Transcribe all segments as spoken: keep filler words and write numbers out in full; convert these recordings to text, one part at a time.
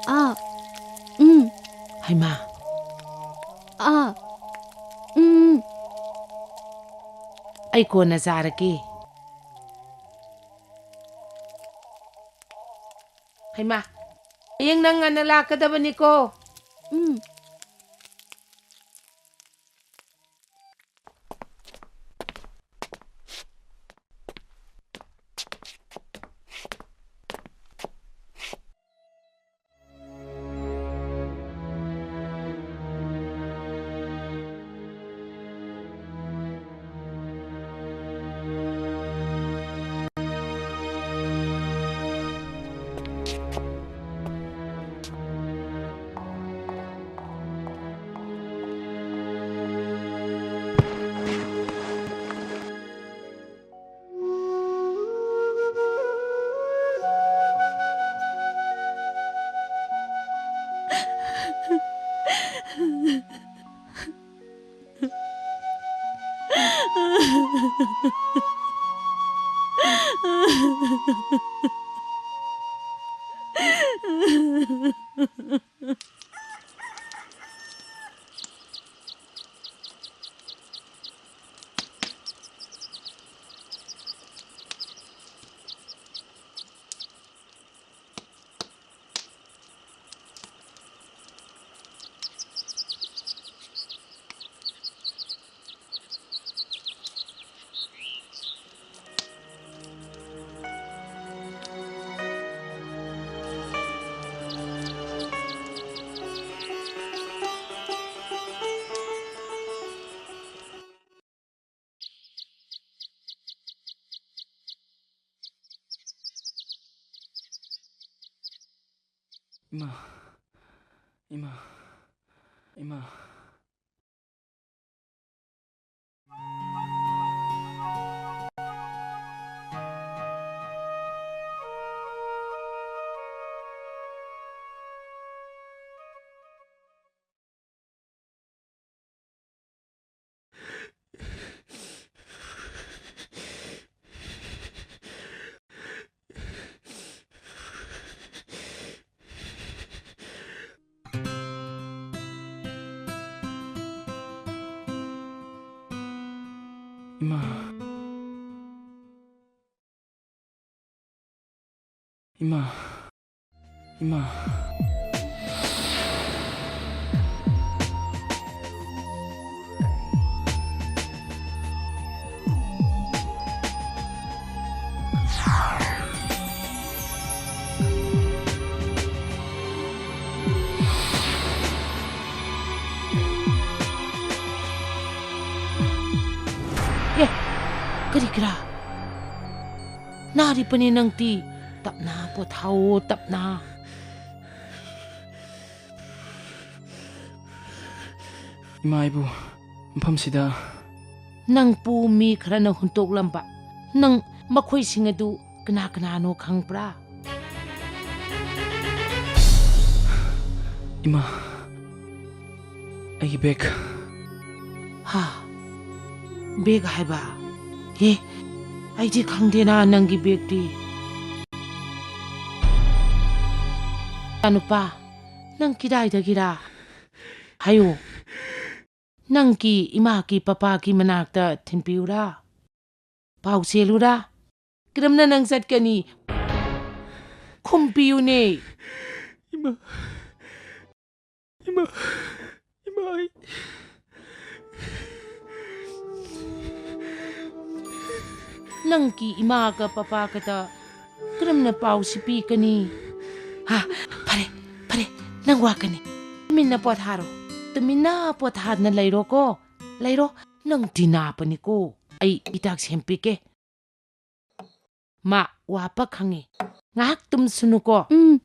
ꯑꯥ꯫ ꯎꯝ꯫ ꯍꯩꯃꯥ꯫ ꯑꯥ꯫ ꯎꯝ꯫ ꯑꯩ ꯀꯣꯟꯅ ꯆꯥꯔꯒꯦ꯫ ꯍꯩꯃꯥ, ꯍꯌꯦꯡ ꯅꯪ ꯉꯟꯅ ꯂꯥꯛꯀꯗꯕꯅꯤꯀꯣ꯫ ꯎꯝ꯫ ꯏꯃꯥ, ꯏꯃꯥ, ꯏꯃꯥ꯫ ꯏꯃꯥ꯫ ꯏꯃꯥ꯫ ꯏꯃꯥ꯫ ꯑꯦ, ꯀꯔꯤ ꯀꯔꯥ? ꯅꯥꯔꯤꯕꯅꯤ ꯅꯪꯗꯤ꯫ ꯇꯞꯅ ꯄꯣꯊꯥꯑꯣ, ꯇꯞꯅ꯫ ꯏꯃꯥ, ꯑꯩꯕꯨ ꯃꯐꯝꯁꯤꯗ꯫ ꯅꯪꯕꯨ ꯃꯤ ꯈꯔꯅ ꯍꯨꯟꯇꯣꯛꯂꯝꯕ꯫ ꯅꯪ ꯃꯈꯣꯏꯁꯤꯡ ꯑꯗꯨ ꯀꯅꯥ ꯀꯅꯥꯅꯣ ꯈꯪꯕ꯭ꯔꯥ? ꯏꯃꯥ, ꯑꯩꯒꯤ ꯕꯦꯒ꯫ ꯍꯥ? ꯕꯦꯒ ꯍꯥꯏꯕ? ꯍꯦ, ꯑꯩꯗꯤ ꯈꯪꯗꯦꯅ ꯅꯪꯒꯤ ꯕꯦꯒꯇꯤ꯫ ꯅꯨꯄꯥ, ꯅꯪ ꯀꯗꯥꯏꯗꯒꯤꯔꯥ? ꯍꯥꯏꯌꯨ꯫ ꯅꯪꯒꯤ ꯏꯃꯥꯒꯤ ꯄꯄꯥꯒꯤ ꯃꯅꯥꯛꯇ ꯊꯤꯟꯕꯤꯌꯨꯔꯥ? ꯄꯥꯎ ꯆꯦꯜꯂꯨꯔꯥ? ꯀꯔꯝꯅ ꯅꯪ ꯆꯠꯀꯅꯤ? ꯈꯨꯝꯕꯤꯌꯨꯅꯦ꯫ ꯏꯃꯥ, ꯏꯃꯥ, ꯏꯃꯥ, ꯑꯩ꯫ ꯅꯪꯒꯤ ꯏꯃꯥꯒ ꯄꯄꯥꯒꯗ ꯀꯔꯝꯅ ꯄꯥꯎꯁꯤ ꯄꯤꯒꯅꯤ? ꯍꯥ, ꯐꯔꯦ, ꯐꯔꯦ, ꯅꯪ ꯋꯥꯒꯅꯤ꯫ ꯇꯨꯃꯤꯟꯅ ꯄꯣꯊꯥꯔꯣ꯫ ꯇꯨꯃꯤꯟꯅ ꯄꯣꯊꯥꯗꯅ ꯂꯩꯔꯣꯀꯣ꯫ ꯂꯩꯔꯣ꯫ ꯅꯪ ꯗꯤꯅꯥꯄꯅꯤꯀꯣ꯫ ꯑꯩ ꯍꯤꯗꯥꯛ ꯁꯦꯝꯕꯤꯒꯦ꯫ ꯃꯥ ꯋꯥꯕ ꯈꯪꯉꯤ꯫ ꯉꯥꯏꯍꯥꯛ ꯇꯨꯝꯁꯅꯨꯀꯣ꯫ ꯎꯝ꯫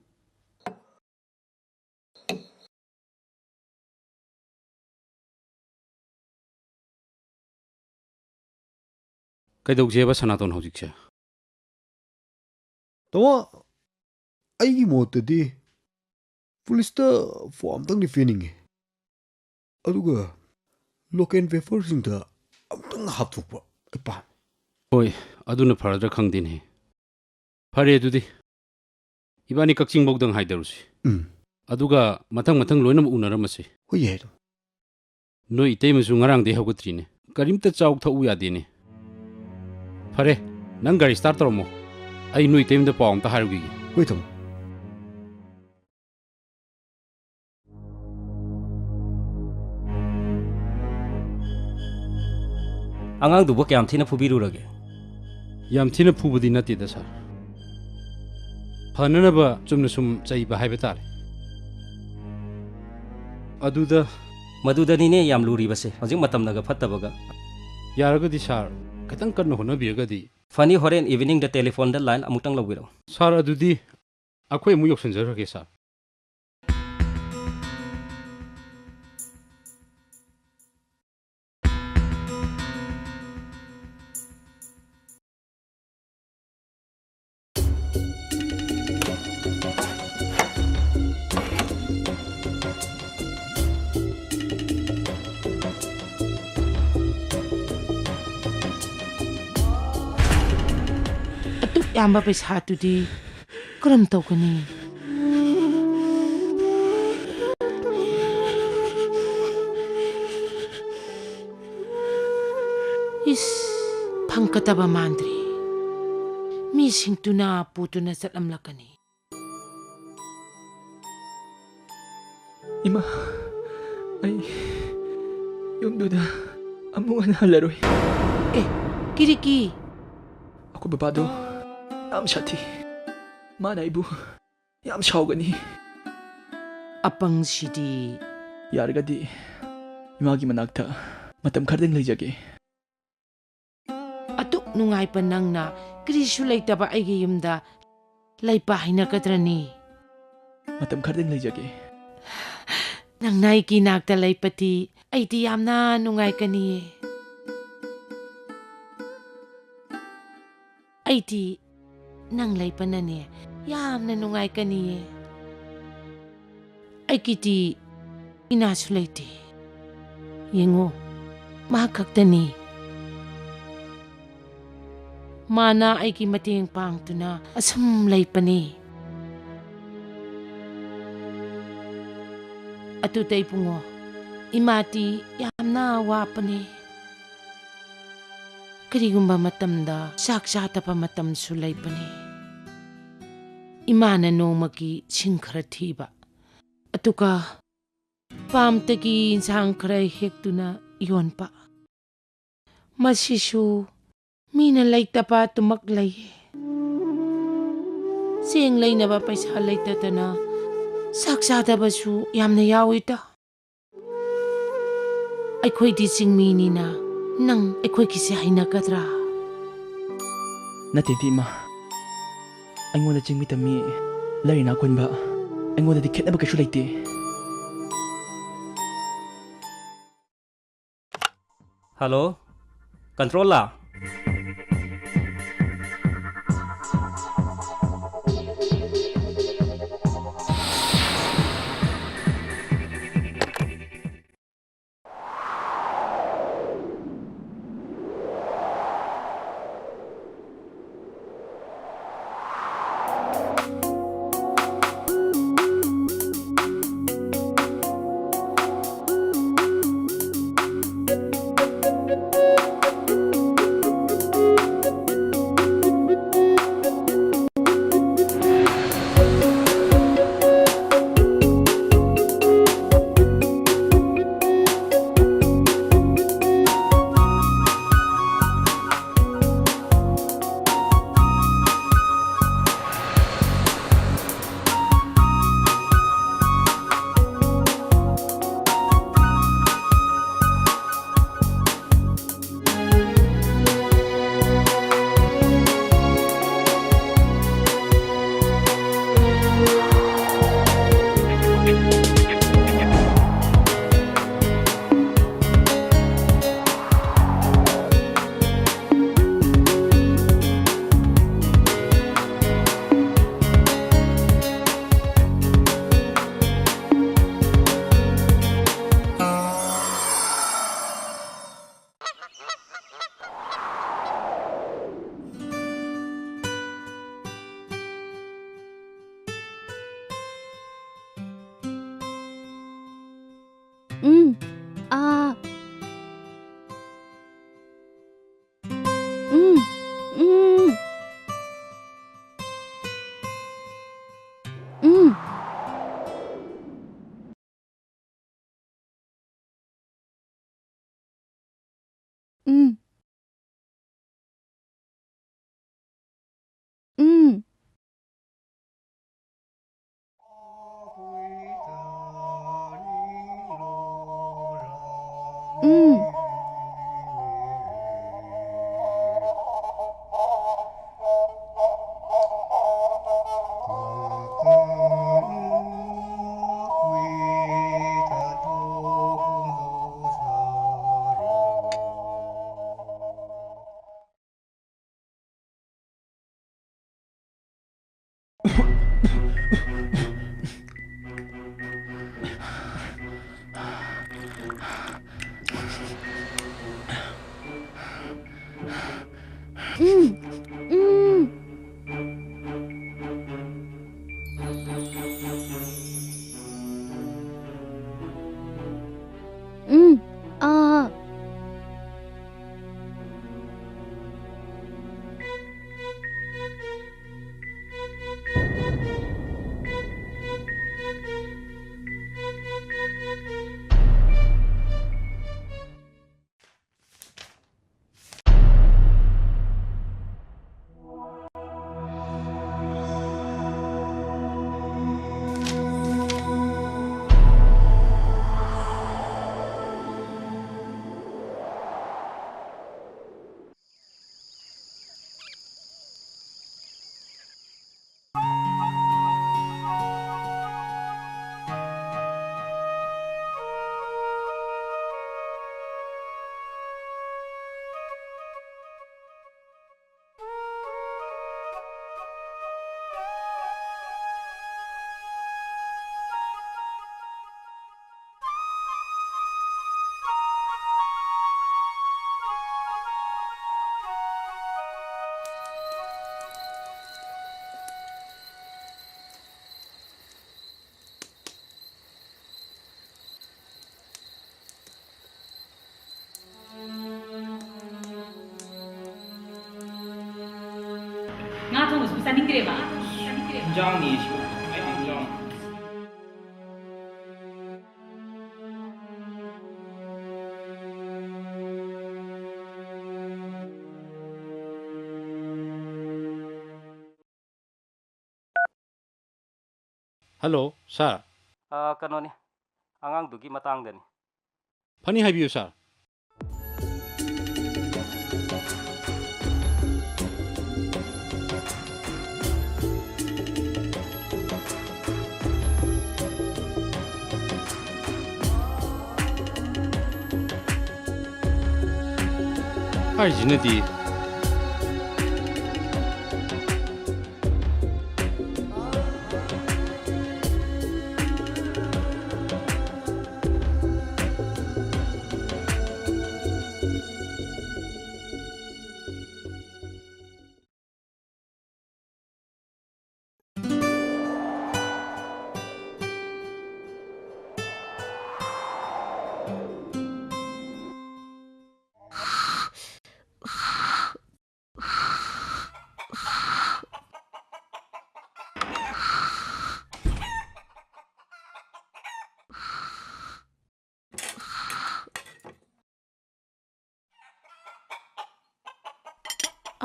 ꯀꯩꯗꯧꯁꯦꯕ ꯁꯅꯥꯇꯣꯟ ꯍꯧꯖꯤꯛꯁꯦ? ꯇꯥꯃꯣ, ꯑꯩꯒꯤ ꯃꯣꯠꯇꯗꯤ ꯄꯨꯂꯤꯁꯇ ꯐꯣꯝ ꯑꯝꯇꯪꯗꯤ ꯄꯤꯅꯤꯡꯉꯤ꯫ ꯑꯗꯨꯒ ꯂꯣꯀꯦꯜ ꯄꯦꯄꯔꯁꯤꯡꯗ ꯑꯃꯨꯛꯇꯪ ꯍꯥꯞꯇꯣꯛꯄ ꯑꯩ ꯄꯥꯝꯃꯤ꯫ ꯍꯣꯏ, ꯑꯗꯨꯅ ꯐꯔꯗ꯭ꯔꯥ ꯈꯪꯗꯦꯅꯦ꯫ ꯐꯔꯦ ꯑꯗꯨꯗꯤ꯫ ꯏꯕꯥꯅꯤ ꯀꯛꯆꯤꯡꯐꯧꯗꯪ ꯍꯥꯏꯗꯔꯨꯁꯤ꯫ ꯎꯝ꯫ ꯑꯗꯨꯒ ꯃꯊꯪ ꯃꯊꯪ ꯂꯣꯏꯅꯃꯛ ꯎꯅꯔꯝꯃꯁꯤ꯫ ꯍꯣꯏ, ꯌꯥꯏ꯫ ꯅꯣꯏ ꯏꯇꯩꯃꯁꯨ ꯉꯔꯥꯡꯗꯩ ꯍꯧꯒꯠꯇ꯭ꯔꯤꯅꯦ꯫ ꯀꯔꯤꯝꯇ ꯆꯥꯎ ꯊꯛꯎ ꯌꯥꯗꯦꯅꯦ꯫ ꯐꯔꯦ, ꯅꯪ ꯒꯥꯔꯤ start ꯇꯧꯔꯝꯃꯣ꯫ ꯑꯩ ꯅꯣꯏ ꯏꯇꯩꯃꯗ ꯄꯥꯎ ꯑꯝꯇ ꯍꯥꯏꯔꯨꯈꯤꯒꯦ꯫ ꯍꯣꯏ, ꯇꯥꯃꯣ꯫ ꯑꯉꯥꯡꯗꯨꯕꯨ ꯀꯌꯥꯝ ꯊꯤꯅ ꯐꯨꯕꯤꯔꯨꯔꯒꯦ? ꯌꯥꯝ ꯊꯤꯅ ꯐꯨꯕꯗꯤ ꯅꯠꯇꯦꯗ, ꯁꯥꯔ꯫ ꯐꯅꯅꯕ ꯆꯨꯝꯅ ꯁꯨꯝ ꯆꯩꯕ ꯍꯥꯏꯕ ꯇꯥꯔꯦ꯫ ꯑꯗꯨꯗ ꯃꯗꯨꯗꯅꯤꯅꯦ ꯌꯥꯝ ꯂꯨꯔꯤꯕꯁꯦ, ꯍꯧꯖꯤꯛ ꯃꯇꯝꯅꯒ ꯐꯠꯇꯕꯒ꯫ ꯌꯥꯔꯒꯗꯤ, ꯁꯥꯔ, ꯈꯤꯇꯪ ꯀꯟꯅ ꯍꯣꯠꯅꯕꯤꯔꯒꯗꯤ꯫ ꯐꯅꯤ, ꯍꯣꯔꯦꯟ evening ꯗ telephone ꯗ line ꯑꯃꯨꯛꯇꯪ ꯂꯧꯕꯤꯔꯛꯎ꯫ ꯁꯥꯔ, ꯑꯗꯨꯗꯤ ꯑꯩꯈꯣꯏ ꯑꯃꯨꯛ ꯌꯧꯁꯤꯟꯖꯔꯒꯦ, ꯁꯥꯔ꯫ ꯑꯗꯨꯛ ꯌꯥꯝꯕ ꯄꯩꯁꯥꯗꯨꯗꯤ ꯀꯔꯝ ꯇꯧꯒꯅꯤ? ꯏꯁ, ꯐꯪꯒꯗꯕ ꯃꯥꯟꯗ꯭ꯔꯦ꯫ ꯃꯤꯁꯤꯡꯗꯨꯅ ꯄꯨꯗꯨꯅ ꯆꯠꯂꯝꯂꯛꯀꯅꯤ꯫ ꯏꯃꯥ, ꯑꯩ ꯌꯨꯝꯗꯨꯗ ꯑꯃꯨꯛ ꯍꯟꯅ ꯍꯜꯂꯔꯣꯏ꯫ ꯑꯦ, ꯀꯤꯔꯤꯀꯤ꯫ ꯑꯩꯈꯣꯏ ꯕꯕꯥꯗꯣ ꯌꯥꯝ ꯁꯥꯊꯤ꯫ ꯃꯥꯅ ꯑꯩꯕꯨ ꯌꯥꯝ ꯁꯥꯎꯒꯅꯤ꯫ ꯑꯄꯪꯁꯤꯗꯤ꯫ ꯌꯥꯔꯒꯗꯤ ꯏꯃꯥꯒꯤ ꯃꯅꯥꯛꯇ ꯃꯇꯝ ꯈꯔꯗꯪ ꯂꯩꯖꯒꯦ꯫ ꯑꯗꯨꯛ ꯅꯨꯡꯉꯥꯏꯕ ꯅꯪꯅ ꯀꯔꯤꯁꯨ ꯂꯩꯇꯕ ꯑꯩꯒꯤ ꯌꯨꯝꯗ ꯂꯩꯕ ꯍꯩꯅꯒꯗ꯭ꯔꯅꯤ? ꯃꯇꯝ ꯈꯔꯗꯪ ꯂꯩꯖꯒꯦ꯫ ꯅꯪꯅ ꯑꯩꯒꯤ ꯅꯥꯛꯇ ꯂꯩꯕꯗꯤ ꯑꯩꯗꯤ ꯌꯥꯝꯅ ꯅꯨꯡꯉꯥꯏꯒꯅꯤꯌꯦ꯫ ꯑꯩꯗꯤ ꯅꯪ ꯂꯩꯕꯅꯅꯦ ꯌꯥꯝꯅ ꯅꯨꯡꯉꯥꯏꯒꯅꯤꯌꯦ꯫ ꯑꯩꯒꯤꯗꯤ ꯏꯅꯥꯁꯨ ꯂꯩꯇꯦ꯫ ꯌꯦꯡꯉꯣ, ꯃꯍꯥꯛ ꯈꯛꯇꯅꯤ꯫ ꯃꯥꯅ ꯑꯩꯒꯤ ꯃꯇꯦꯡ ꯄꯥꯡꯗꯨꯅ ꯑꯁꯨꯝ ꯂꯩꯕꯅꯤ꯫ ꯑꯗꯨꯗ ꯏꯕꯨꯡꯉꯣ, ꯏꯃꯥꯗꯤ ꯌꯥꯝꯅ ꯋꯥꯕꯅꯦ꯫ ꯀꯔꯤꯒꯨꯝꯕ ꯃꯇꯝꯗ ꯆꯥꯛ ꯆꯥꯗꯕ ꯃꯇꯝꯁꯨ ꯂꯩꯕꯅꯤ꯫ ꯏꯃꯥꯅ ꯅꯣꯡꯃꯒꯤ ꯁꯤꯡ ꯈꯔ ꯊꯤꯕ, ꯑꯗꯨꯒ ꯄꯥꯝꯇꯒꯤ ꯏꯟꯁꯥꯡ ꯈꯔ ꯍꯦꯛꯇꯨꯅ ꯌꯣꯟꯕ꯫ ꯃꯁꯤꯁꯨ ꯃꯤꯅ ꯂꯩꯇꯕ ꯑꯗꯨꯃꯛ ꯂꯩꯌꯦ꯫ ꯆꯦꯡ ꯂꯩꯅꯕ ꯄꯩꯁꯥ ꯂꯩꯇꯗꯅ ꯆꯥꯛ ꯆꯥꯗꯕꯁꯨ ꯌꯥꯝꯅ ꯌꯥꯎꯏꯗ꯫ ꯑꯩꯈꯣꯏꯗꯤ ꯆꯤꯡꯃꯤꯅꯤꯅ ꯅꯪ ꯑꯩꯈꯣꯏꯒꯤꯁꯦ ꯍꯩꯅꯒꯗ꯭ꯔꯥ? ꯅꯠꯇꯦ, ꯏꯕꯦꯝꯃ꯫ ꯑꯩꯉꯣꯟꯗ ꯆꯤꯡꯃꯤꯇ ꯃꯤ, ꯂꯥꯏꯔ ꯏꯅꯥꯛ ꯈꯨꯟꯕ, ꯑꯩꯉꯣꯟꯗꯗꯤ ꯈꯦꯠꯅꯕ ꯀꯩꯁꯨ ꯂꯩꯇꯦ꯫ ꯍꯜꯂꯣ, ꯀꯟꯇ꯭ꯔꯣꯜꯂ? ꯎꯝ, ꯎꯝ꯫ ꯎꯝ, ꯑꯥ꯫ ꯉꯥ ꯊꯣꯡꯕꯁꯨ ꯆꯥꯅꯤꯡꯗ꯭ꯔꯦꯕ꯫ ꯆꯥꯅꯤꯡꯗ꯭ꯔꯦꯕ꯫ ꯏꯟꯖꯥꯡꯅꯤ ꯁꯤꯕꯨ꯫ ꯑꯩꯗꯤ ꯏꯟꯖꯥꯡ꯫ ꯍꯜꯂꯣ, ꯁꯥꯔ꯫ ꯑꯥ, ꯀꯩꯅꯣꯅꯤ, ꯑꯉꯥꯡꯗꯨꯒꯤ ꯃꯇꯥꯡꯗꯅꯤ꯫ ꯐꯅꯤ, ꯍꯥꯏꯕꯤꯌꯨ, ꯁꯥꯔ꯫ ꯍꯥꯏꯁꯤꯅꯗꯤ꯫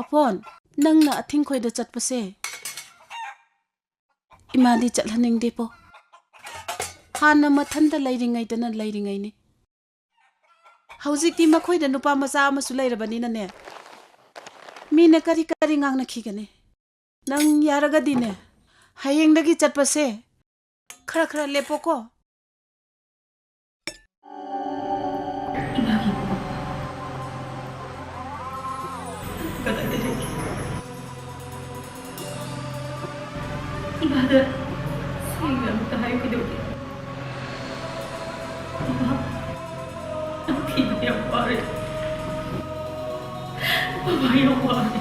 ꯑꯄꯣꯟ, ꯅꯪꯅ ꯑꯊꯤꯡꯈꯣꯏꯗ ꯆꯠꯄꯁꯦ ꯏꯃꯥꯗꯤ ꯆꯠꯍꯟꯅꯤꯡꯗꯦꯄꯣ꯫ ꯍꯥꯟꯅ ꯃꯊꯟꯇ ꯂꯩꯔꯤꯉꯩꯗꯅ ꯂꯩꯔꯤꯉꯩꯅꯤ꯫ ꯍꯧꯖꯤꯛꯇꯤ ꯃꯈꯣꯏꯗ ꯅꯨꯄꯥ ꯃꯆꯥ ꯑꯃꯁꯨ ꯂꯩꯔꯕꯅꯤꯅꯅꯦ, ꯃꯤꯅ ꯀꯔꯤ ꯀꯔꯤ ꯉꯥꯡꯅꯈꯤꯒꯅꯤ? ꯅꯪ ꯌꯥꯔꯒꯗꯤꯅꯦ, ꯍꯌꯦꯡꯗꯒꯤ ꯆꯠꯄꯁꯦ ꯈꯔ ꯈꯔ ꯂꯦꯞꯄꯣꯀꯣ꯫ ꯏꯃꯥꯒꯤ ꯃꯀꯣꯛ ꯀꯗꯥꯏꯗ ꯂꯩꯒꯦ? ꯏꯃꯥꯗ ꯁꯦꯡꯅ ꯑꯃꯨꯛꯇ ꯍꯥꯏꯌꯨ ꯀꯩꯗꯧꯒꯦ? ꯏꯃꯥ, ꯅꯪ ꯊꯤꯕꯗ ꯌꯥꯝ ꯋꯥꯔꯦ꯫ ꯕꯕꯥ ꯌꯥꯝ ꯋꯥꯔꯦ꯫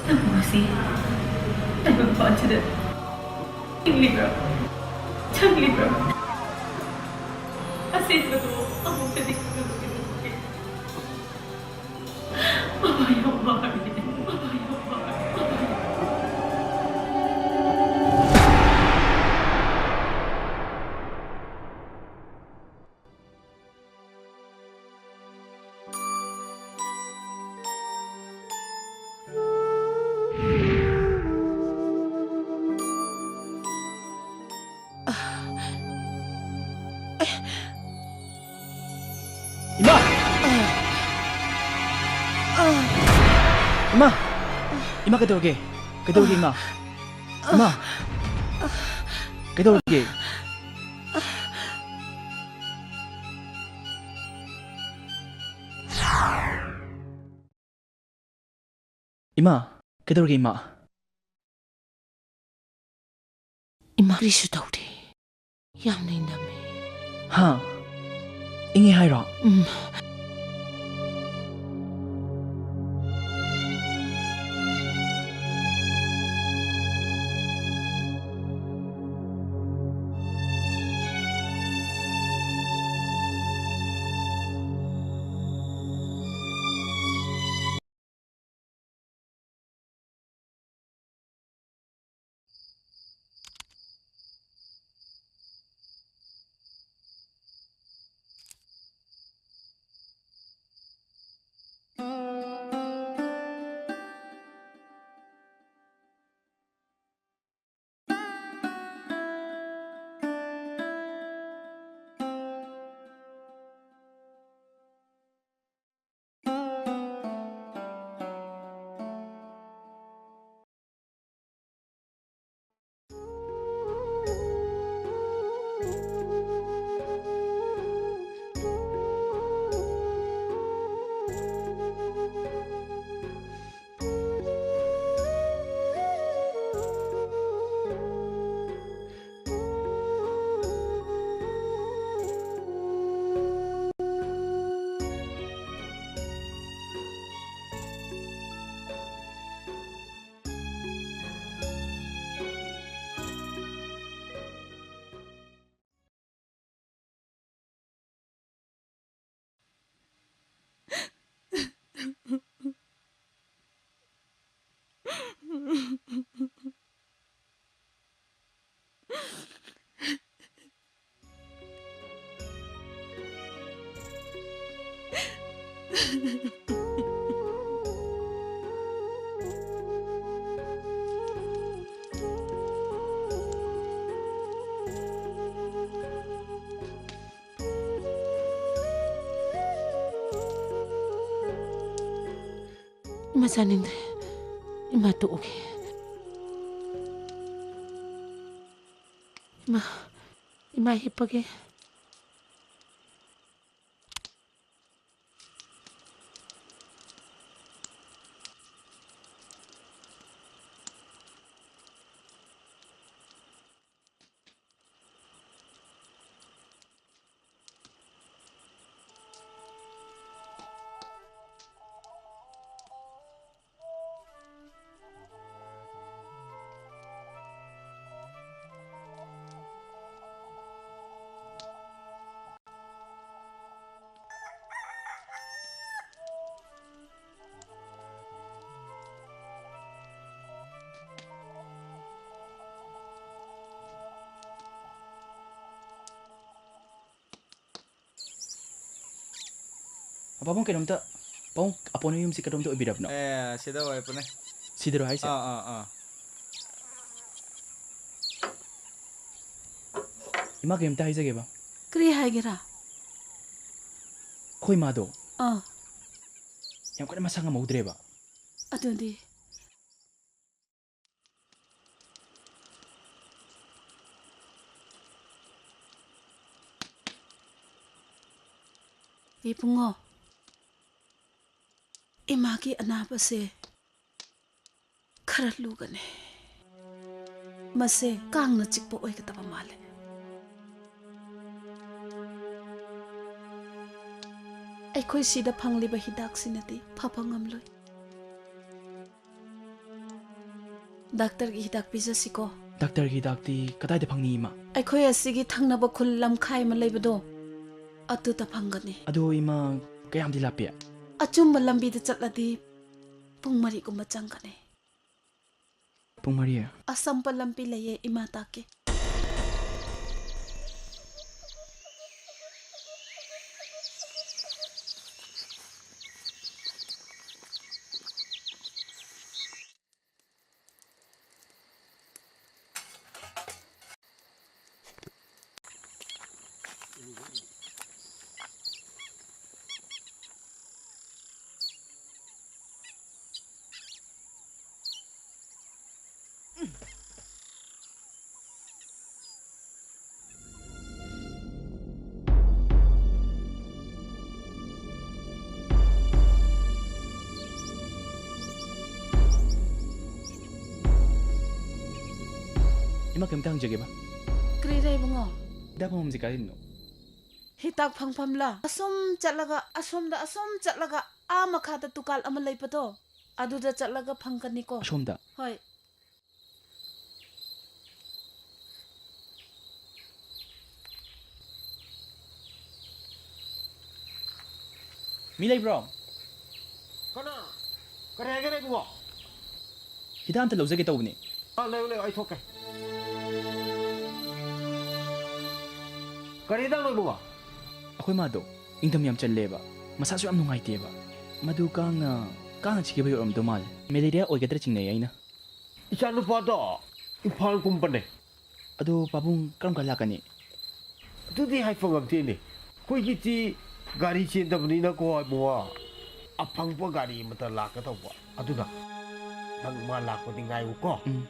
ꯅꯪꯕꯨ ꯉꯁꯤ ꯇꯥꯏꯕꯪꯄꯥꯟꯁꯤꯗ ꯍꯤꯡꯂꯤꯕ꯭ꯔꯥ? ꯆꯪꯂꯤꯕ꯭ꯔꯥ? ꯑꯁꯦꯡꯕꯗꯣ ꯑꯃꯨꯛꯇꯗꯤ ꯈꯪꯍꯜꯂꯨ ꯀꯩꯗꯧꯒꯦ? ꯕꯕꯥ ꯌꯥꯝ ꯋꯥꯔꯦ꯫ ꯕꯕꯥ ꯌꯥꯝ ꯋꯥꯔꯦ꯫ ꯕꯕꯥ ꯌꯥꯝ ꯋꯥꯔꯦ꯫ ꯏꯃꯥ! ꯏꯃꯥ! ꯏꯃꯥ, ꯀꯩꯗꯧꯔꯒꯦ? ꯀꯩꯗꯧꯔꯒꯦ, ꯏꯃꯥ? ꯏꯃꯥ! ꯀꯩꯗꯧꯔꯒꯦ? ꯏꯃꯥ, ꯀꯩꯗꯧꯔꯒꯦ, ꯏꯃꯥ? ꯏꯃꯥ, ꯀꯔꯤꯁꯨ ꯇꯧꯗꯦ꯫ ꯌꯥꯝꯅ ꯏꯪꯉꯝꯃꯦ꯫ ꯍꯥ? ꯏꯪꯉꯦ ꯍꯥꯏꯔꯣ? ꯎꯝ꯫ ꯏꯃꯥ ꯆꯥꯅꯤꯡꯗ꯭ꯔꯦ꯫ ꯏꯃꯥ ꯇꯣꯛꯑꯒꯦ꯫ ꯏꯃꯥ, ꯏꯃꯥ ꯍꯤꯞꯄꯒꯦ꯫ ꯄꯥꯕꯨꯡ, ꯀꯩꯅꯣꯝꯇ, ꯄꯥꯕꯨꯡ, ꯑꯄꯣꯟ ꯌꯨꯝꯁꯤ ꯀꯗꯣꯝꯗ ꯑꯣꯏꯕꯤꯔꯕꯅꯣ? ꯑꯦ, ꯁꯤꯗ ꯑꯣꯏꯕꯅꯦ꯫ ꯁꯤꯗꯔꯣ ꯍꯥꯏꯁꯦ? ꯑꯥ, ꯑꯥ, ꯑꯥ꯫ ꯏꯃꯥ, ꯀꯩꯅꯣꯝꯇ ꯍꯥꯏꯖꯒꯦꯕ꯫ ꯀꯔꯤ ꯍꯥꯏꯒꯦꯔꯥ? ꯑꯩꯈꯣꯏ ꯃꯥꯗꯣ ꯑꯥ꯫ ꯌꯥꯝ ꯀꯟꯅ ꯃꯁꯥ ꯉꯝꯍꯧꯗ꯭ꯔꯦꯕ꯫ ꯑꯗꯨꯗꯤ? ꯏꯕꯨꯡꯉꯣ, ꯏꯃꯥꯒꯤ ꯑꯅꯥꯕꯁꯦ ꯈꯔ ꯂꯨꯒꯅꯤ꯫ ꯃꯁꯦ ꯀꯥꯡꯅ ꯆꯤꯛꯄ ꯑꯣꯏꯒꯗꯕ ꯃꯥꯜꯂꯦ꯫ ꯑꯩꯈꯣꯏ ꯁꯤꯗ ꯐꯪꯂꯤꯕ ꯍꯤꯗꯥꯛꯁꯤꯅꯗꯤ ꯐꯕ ꯉꯝꯂꯣꯏ꯫ ꯗꯥꯛꯇꯔꯒꯤ ꯍꯤꯗꯥꯛ ꯄꯤꯖꯁꯤꯀꯣ꯫ ꯗꯥꯛꯇꯔꯒꯤ ꯍꯤꯗꯥꯛꯇꯤ ꯀꯗꯥꯏꯗ ꯐꯪꯅꯤ, ꯏꯃꯥ? ꯑꯩꯈꯣꯏ ꯑꯁꯤꯒꯤ ꯊꯪꯅꯕ ꯈꯨꯜ ꯂꯝꯈꯥꯏ ꯑꯃ ꯂꯩꯕꯗꯣ, ꯑꯗꯨꯗ ꯐꯪꯒꯅꯤ꯫ ꯑꯗꯣ, ꯏꯃꯥ, ꯀꯌꯥꯝꯗꯤ ꯂꯥꯞꯄꯤ? ꯑꯆꯨꯝꯕ ꯂꯝꯕꯤꯗ ꯆꯠꯂꯗꯤ ꯄꯨꯡ ꯃꯔꯤꯒꯨꯝꯕ ꯆꯪꯒꯅꯤ꯫ ꯄꯨꯡ ꯃꯔꯤ? ꯑꯁꯝꯄ ꯂꯝꯕꯤ ꯂꯩꯌꯦ, ꯏꯃꯥ ꯇꯥꯛꯀꯦ꯫ ꯏꯃꯥ, ꯀꯩꯝꯇ ꯍꯪꯖꯒꯦꯕ꯫ ꯀꯔꯤꯔ ꯏꯕꯨꯡꯉꯣ? ꯍꯤꯗꯥꯛ ꯐꯪꯐꯝꯁꯦ ꯀꯥꯏꯗꯅꯣ? ꯍꯤꯗꯥꯛ ꯐꯪꯐꯝꯂ? ꯑꯁꯣꯝ ꯆꯠꯂꯒ, ꯑꯁꯣꯝꯗ ꯑꯁꯣꯝ ꯆꯠꯂꯒ, ꯑꯥ ꯃꯈꯥꯗ ꯗꯨꯀꯥꯟ ꯑꯃ ꯂꯩꯕꯗꯣ, ꯑꯗꯨꯗ ꯆꯠꯂꯒ ꯐꯪꯒꯅꯤꯀꯣ꯫ ꯑꯁꯣꯝꯗ? ꯍꯣꯏ꯫ ꯃꯤ ꯂꯩꯕ꯭ꯔꯣ? ꯀꯅꯥ? ꯀꯔꯤ ꯍꯥꯏꯒꯦ ꯏꯕꯨꯡꯉꯣ? ꯍꯤꯗꯥꯛ ꯑꯝꯇ ꯂꯧꯖꯒꯦ ꯇꯧꯕꯅꯦ꯫ ꯑꯥ, ꯂꯩꯌꯨ, ꯂꯩꯌꯨ, ꯑꯩ ꯊꯣꯛꯀꯦ꯫ ꯀꯔꯤ ꯍꯤꯗꯥꯛꯅꯣ ꯏꯕꯨꯡꯉꯣ? ꯑꯩꯈꯣꯏ ꯃꯥꯗꯣ ꯏꯪꯊꯝ ꯌꯥꯝ ꯆꯜꯂꯦꯕ, ꯃꯁꯥꯁꯨ ꯌꯥꯝ ꯅꯨꯡꯉꯥꯏꯇꯦꯕ꯫ ꯃꯗꯨ ꯀꯥꯡꯅ, ꯀꯥꯡꯅ ꯆꯤꯛꯈꯤꯕꯒꯤ ꯑꯣꯏꯔꯝꯗꯧ ꯃꯥꯜꯂꯦ꯫ ꯃꯦꯂꯦꯔꯤꯌꯥ ꯑꯣꯏꯒꯗ꯭ꯔꯥ ꯆꯤꯡꯅꯩ ꯑꯩꯅ꯫ ꯏꯆꯥꯅꯨꯄꯥꯗꯣ ꯏꯝꯐꯥꯜ ꯀꯨꯝꯕꯅꯦ꯫ ꯑꯗꯣ ꯄꯥꯕꯨꯡ ꯀꯔꯝ ꯀꯥꯟ ꯂꯥꯛꯀꯅꯤ? ꯑꯗꯨꯗꯤ ꯍꯥꯏꯐꯝ ꯉꯝꯗꯦꯅꯦ꯫ ꯑꯩꯈꯣꯏꯒꯤꯗꯤ ꯒꯥꯔꯤ ꯆꯦꯟꯗꯕꯅꯤꯅꯀꯣ ꯏꯕꯨꯡꯉꯣ, ꯑꯐꯪꯕ ꯒꯥꯔꯤ ꯑꯃꯇ ꯂꯥꯛꯀꯗꯧꯕ꯫ ꯑꯗꯨꯅ ꯅꯪ ꯃꯥ ꯂꯥꯛꯄꯗꯤ ꯉꯥꯏꯌꯨꯀꯣ꯫ ꯎꯝ꯫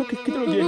ꯀꯩ-, ꯀꯩꯗꯧꯔꯒꯦ?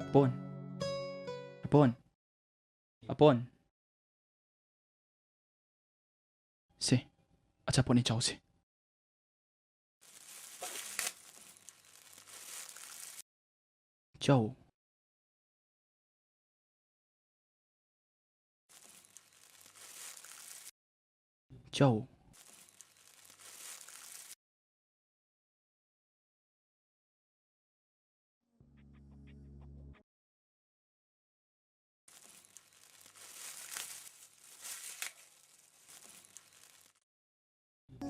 ꯑꯄꯣꯟ꯫ ꯑꯄꯣꯟ꯫ ꯑꯄꯣꯟ꯫ ꯁꯦ, ꯑꯆꯥꯄꯣꯠꯅꯤ ꯆꯥꯎꯁꯦ꯫ ꯆꯥꯎ꯫ ꯆꯥꯎ꯫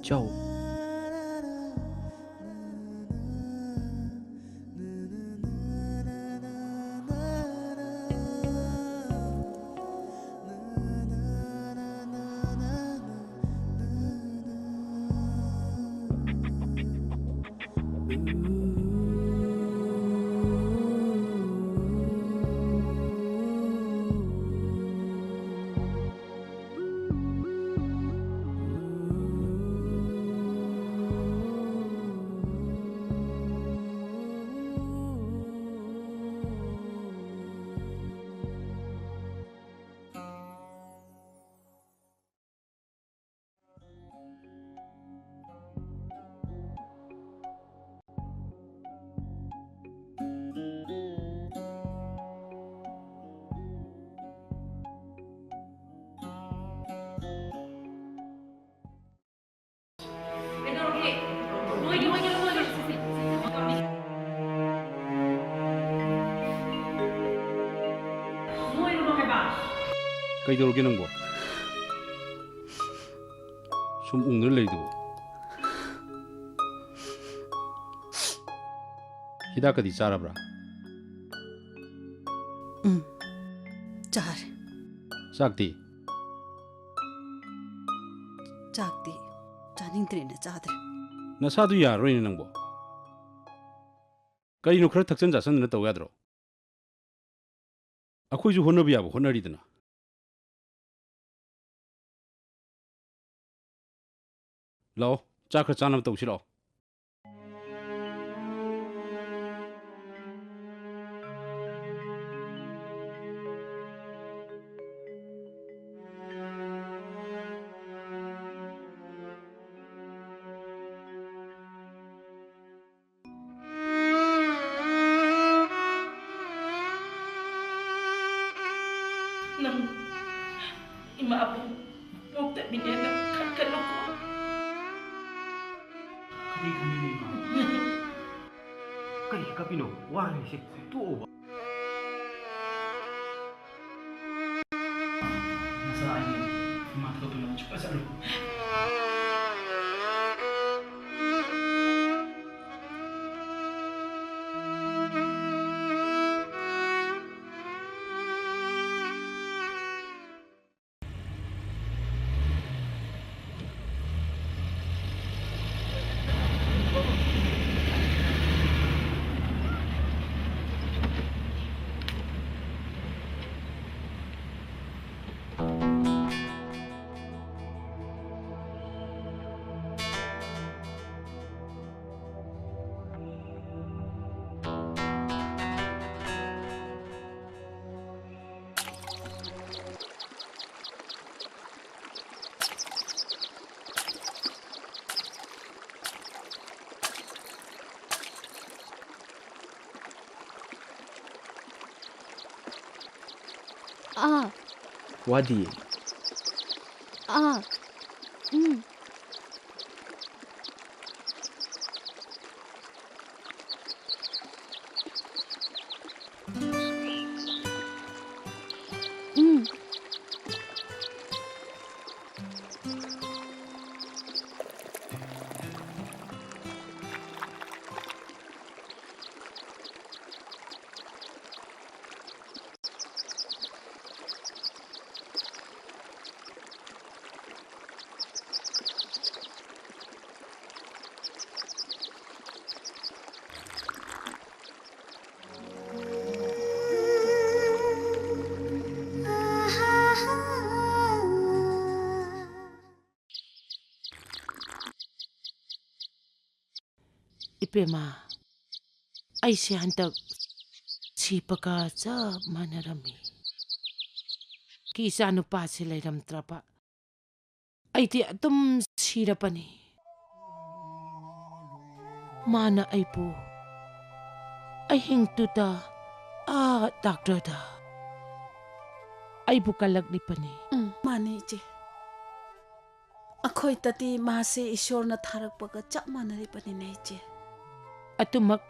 ꯆꯥꯎ꯫ ꯀꯩꯗꯧꯔꯒꯦ? ꯅꯣꯏ, ꯅꯣꯏ, ꯅꯣꯏ, ꯅꯣꯏ, ꯅꯣꯏ, ꯁꯤ, ꯁꯤ, ꯁꯤ, ꯁꯤ, ꯅꯣꯏꯔꯨꯅꯣ ꯍꯥꯏꯕ꯫ ꯀꯩꯗꯧꯔꯒꯦ ꯅꯪꯕꯣ? ꯁꯨꯝ ꯎꯪꯗꯨꯅ ꯂꯩꯗꯨꯕꯨ꯫ ꯍꯤꯗꯥꯛꯀꯗꯤ ꯆꯥꯔꯕ꯭ꯔꯥ? ꯎꯝ, ꯆꯥꯔꯦ꯫ ꯆꯥꯛꯇꯤ? ꯆꯥꯛꯇꯤ ꯆꯥꯅꯤꯡꯗ꯭ꯔꯦꯅ ꯆꯥꯗ꯭ꯔꯦ꯫ ꯅꯁꯥꯗꯨ ꯌꯥꯔꯔꯣꯏꯅꯦ ꯅꯪꯕꯣ꯫ ꯀꯔꯤꯅꯣ ꯈꯔ ꯊꯛꯆꯟ ꯆꯥꯁꯟꯗꯅ ꯇꯧ ꯌꯥꯗ꯭ꯔꯣ? ꯑꯩꯈꯣꯏꯁꯨ ꯍꯣꯠꯅꯕ ꯌꯥꯕ ꯍꯣꯠꯅꯔꯤꯗꯅ꯫ ꯂꯥꯛꯑꯣ, ꯆꯥꯛ ꯈꯔ ꯆꯥꯅꯕ ꯇꯧꯁꯤ ꯂꯥꯛꯑꯣ꯫ ꯃꯥꯕꯨ ꯄꯣꯛꯇꯃꯤꯅꯦꯅ ꯈꯟꯒꯅꯨꯀꯣ꯫ ꯀꯔꯤ ꯈꯟꯒꯅꯤ, ꯏꯃꯥ? ꯀꯔꯤ ꯀꯞꯄꯤꯅꯣ? ꯋꯥ ꯍꯥꯏꯁꯦ ꯇꯣꯛꯑꯣꯕ꯫ ꯅꯆꯥ ꯑꯅꯤ ꯏꯃꯥ ꯊꯥꯗꯣꯛꯇꯨꯅ ꯁꯨꯡꯆꯠ ꯆꯠꯂꯨ꯫ ꯑꯥ꯫ ꯋꯥꯗꯤꯌꯦ꯫ ꯑꯥ꯫ ꯎꯝ꯫ ꯎꯝ꯫ ꯏꯕꯦꯝꯃ, ꯑꯩꯁꯦ ꯍꯟꯗꯛ ꯁꯤꯕꯒ ꯆꯞ ꯃꯥꯟꯅꯔꯝꯃꯤ꯫ ꯀꯤ ꯏꯆꯥꯅꯨꯄꯥꯁꯦ ꯂꯩꯔꯝꯗ꯭ꯔꯕ ꯑꯩꯗꯤ ꯑꯗꯨꯝ ꯁꯤꯔꯕꯅꯤ꯫ ꯃꯥꯅ ꯑꯩꯕꯨ ꯑꯍꯤꯡꯗꯨꯗ ꯑꯥ ꯗꯥꯛꯇꯔꯗ ꯑꯩꯕꯨ ꯀꯜꯂꯛꯂꯤꯕꯅꯤ꯫ ꯎꯝ, ꯃꯥꯅꯤ, ꯏꯆꯦ꯫ ꯑꯩꯈꯣꯏꯗꯗꯤ ꯃꯥꯁꯦ ꯏꯁꯣꯔꯅ ꯊꯥꯔꯛꯄꯒ ꯆꯞ ꯃꯥꯟꯅꯔꯤꯕꯅꯤꯅꯦ, ꯏꯆꯦ꯫ ꯑꯗꯨꯃꯛ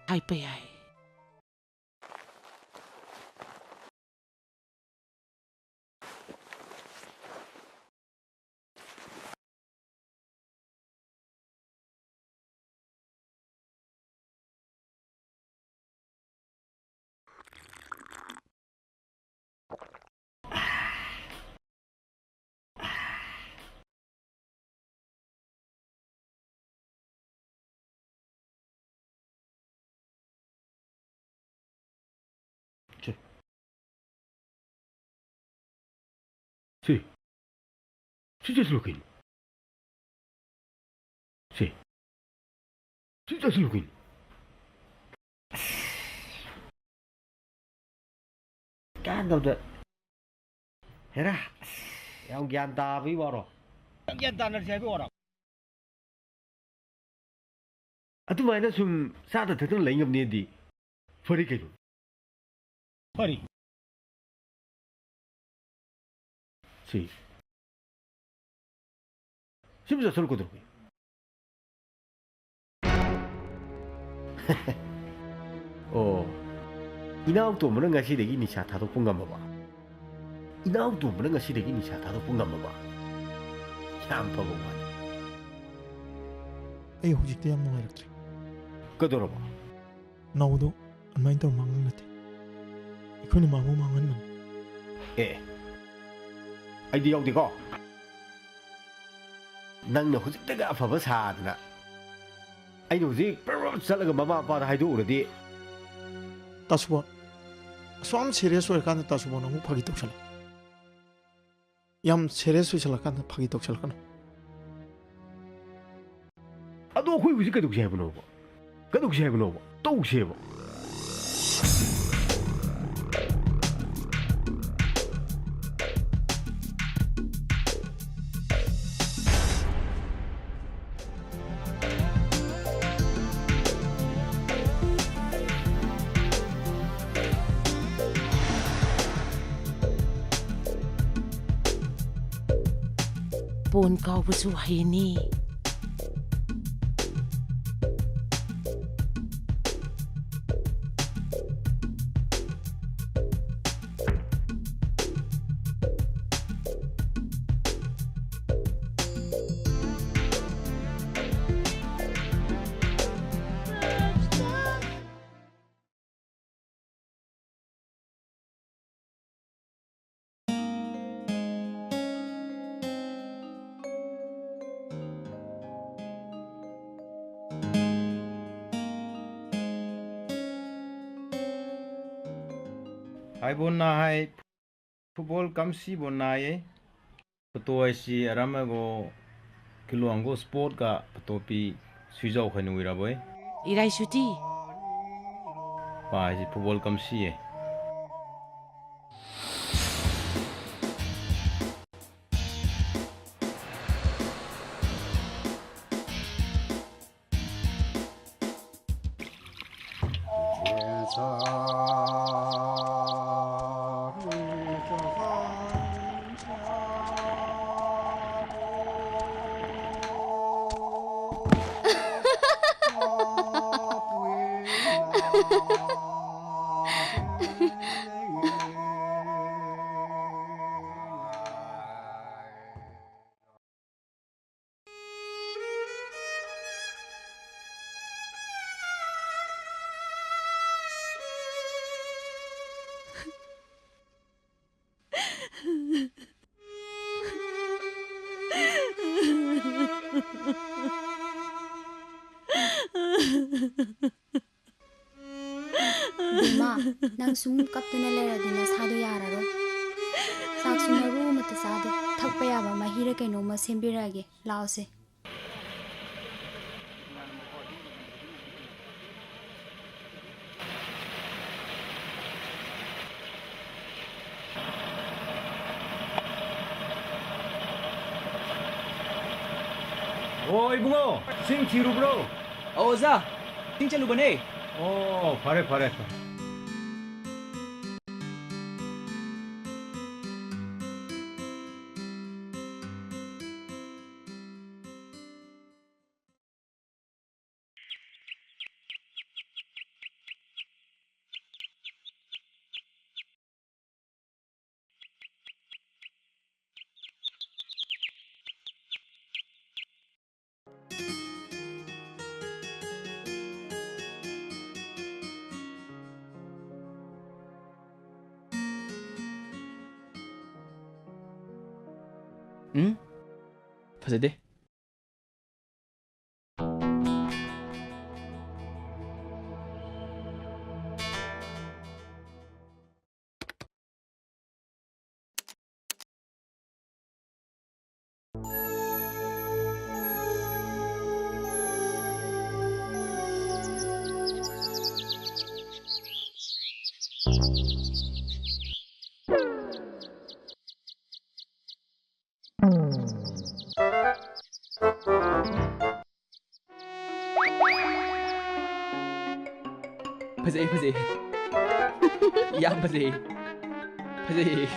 ꯍꯥꯏꯕ ꯌꯥꯏ꯫ ꯁꯦ꯫ ꯁꯤ꯫ ꯁꯤ ꯆꯠꯁꯤꯜꯂꯨ ꯀꯩꯅꯣ? ꯁꯤ꯫ ꯁꯤ ꯆꯠꯁꯤꯜꯂꯨ ꯀꯩꯅꯣ? ꯑꯁ꯫ ꯀꯥꯟꯗꯕꯗ꯫ ꯍꯦꯔꯥ, ꯑꯁ, ꯌꯥꯝ ꯒ꯭ꯌꯥꯟ ꯇꯥꯕꯒꯤ ꯋꯥꯔꯣ? ꯌꯥꯝ ꯒ꯭ꯌꯥꯟ ꯇꯥꯅꯔꯁꯤ ꯍꯥꯏꯕꯒꯤ ꯋꯥꯔꯣ? ꯑꯗꯨꯃꯥꯏꯅ ꯁꯨꯝ ꯆꯥꯗ ꯊꯛꯇꯅ ꯂꯩ ꯉꯝꯅꯦꯗꯤ ꯐꯔꯤ ꯀꯩꯅꯣ? ꯐꯔꯤ꯫ ꯁꯤ꯫ ꯁꯨꯝ ꯆꯠꯁꯤꯜꯂꯨ ꯀꯩꯗꯧꯔꯒꯦ? ꯑꯣ, ꯏꯅꯥꯎ ꯇꯣꯝꯕꯅ ꯉꯁꯤꯗꯒꯤ ꯅꯤꯁꯥ ꯊꯥꯗꯣꯛꯄ ꯉꯝꯃꯕ? ꯏꯅꯥꯎ ꯇꯣꯝꯕꯅ ꯉꯁꯤꯗꯒꯤ ꯅꯤꯁꯥ ꯊꯥꯗꯣꯛꯄ ꯉꯝꯃꯕ? ꯌꯥꯝ ꯐꯕ ꯋꯥꯅꯤ꯫ ꯑꯩ ꯍꯧꯖꯤꯛꯇꯤ ꯌꯥꯝ ꯅꯨꯡꯉꯥꯏꯔꯛꯇ꯭ꯔꯦ꯫ ꯀꯩꯗꯧꯔꯕ? ꯅꯥꯎꯗꯣ ꯑꯗꯨꯃꯥꯏꯅ ꯇꯧꯔ ꯃꯥꯡꯍꯟ ꯅꯠꯇꯦ꯫ ꯑꯩꯈꯣꯏꯅ ꯃꯥꯕꯨ ꯃꯥꯡꯍꯟꯕꯅꯤ꯫ ꯑꯦ, ꯑꯩꯗꯤ ꯌꯥꯎꯗꯦꯀꯣ꯫ ꯅꯪꯅ ꯍꯧꯖꯤꯛꯇꯒ ꯑꯐꯕ ꯁꯥꯗꯅ, ꯑꯩꯅ ꯍꯧꯖꯤꯛ ꯄ꯭ꯔꯞ ꯄ꯭ꯔꯞ ꯆꯠꯂꯒ ꯃꯃꯥ ꯃꯄꯥꯗ ꯍꯥꯏꯗꯣꯛꯎꯔꯗꯤ꯫ ꯇꯥꯁꯨꯕꯣꯟ, ꯑꯁꯨꯛ ꯌꯥꯝ serious ꯑꯣꯏꯔꯀꯥꯟꯗ ꯇꯥꯁꯨꯕꯣꯟ ꯑꯃꯨꯛ ꯐꯥꯒꯤ ꯇꯧꯁꯜꯂꯛꯑꯦ꯫ ꯌꯥꯝ serious ꯑꯣꯏꯁꯜꯂꯀꯥꯟꯗ ꯐꯥꯒꯤ ꯇꯧꯁꯜꯂꯛꯀꯅꯨ꯫ ꯑꯗꯣ ꯑꯩꯈꯣꯏ ꯍꯧꯖꯤꯛ ꯀꯩꯗꯧꯁꯦ ꯍꯥꯏꯕꯅꯣꯕ? ꯀꯩꯗꯧꯁꯦ ꯍꯥꯏꯕꯅꯣꯕ? ꯇꯧꯁꯦꯕ꯫ ꯕꯣꯟ ꯀꯥꯎꯕꯁꯨ ꯍꯩꯅꯤ꯫ Hai bonna hai, football kamsi bonna ye. Photo haisi aram ego kiluanggo sport ga photo pi suijao khaini wirabo e. Irai suti. Pa haisi football kamsi ye. ꯕꯦꯝꯃ, ꯅꯪ ꯁꯨꯝ ꯀꯞꯇꯨꯅ ꯂꯩꯔꯗꯤ ꯅꯁꯥꯗꯣ ꯌꯥꯔꯔꯣꯏ꯫ ꯆꯥꯛꯁꯨ ꯃꯔꯨ ꯑꯃꯠꯇ ꯆꯥꯗꯦ꯫ ꯊꯛꯄ ꯌꯥꯕ ꯃꯍꯤꯔ ꯀꯩꯅꯣꯝꯃ ꯁꯦꯝꯕꯤꯔꯛꯑꯒꯦ꯫ ꯂꯥꯛꯑꯣꯁꯦ꯫ ꯑꯣ, ꯏꯕꯨꯡꯉꯣ, ꯁꯤꯡ ꯊꯤꯔꯨꯕ꯭ꯔꯣ? ꯑꯧ, ꯑꯣꯖꯥ, ꯁꯤꯡ ꯆꯠꯂꯨꯕꯅꯦ꯫ ꯑꯣ, ꯐꯔꯦ, ꯐꯔꯦ, ꯐꯔꯦ꯫ ꯎꯝ? ꯐꯖꯗꯦ꯫ ꯐꯖꯩ, ꯐꯖꯩ꯫ ꯌꯥꯝ ꯐꯖꯩ꯫ ꯐꯖꯩ꯫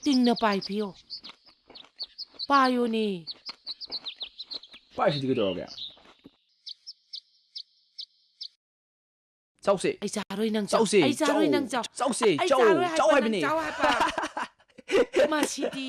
ꯇꯤꯡꯅ ꯄꯥꯏ ꯄꯤꯌꯣ꯫ ꯄꯥꯏꯌꯣꯅꯦ꯫ ꯄꯥꯏꯁꯤꯗꯤ ꯀꯩꯗꯧꯔꯒꯦ? ꯆꯥꯎꯁꯦ꯫ ꯑꯩ ꯆꯥꯔꯣꯏ ꯅꯪ ꯆꯥꯎ꯫ ꯆꯥꯎꯁꯦ, ꯑꯩ ꯆꯥꯔꯣꯏ ꯆꯥꯎ꯫ ꯅꯪ ꯆꯥꯎ꯫ ꯆꯥꯎꯁꯦ, ꯑꯩ ꯆꯥꯎ꯫ ꯆꯥꯔꯣꯏ ꯆꯥꯎ ꯍꯥꯏꯕ ꯅꯪ ꯍꯥꯏꯕꯅꯦ꯫ ꯆꯥꯎ ꯍꯥꯏꯕ꯫ ꯃꯁꯤꯗꯤ꯫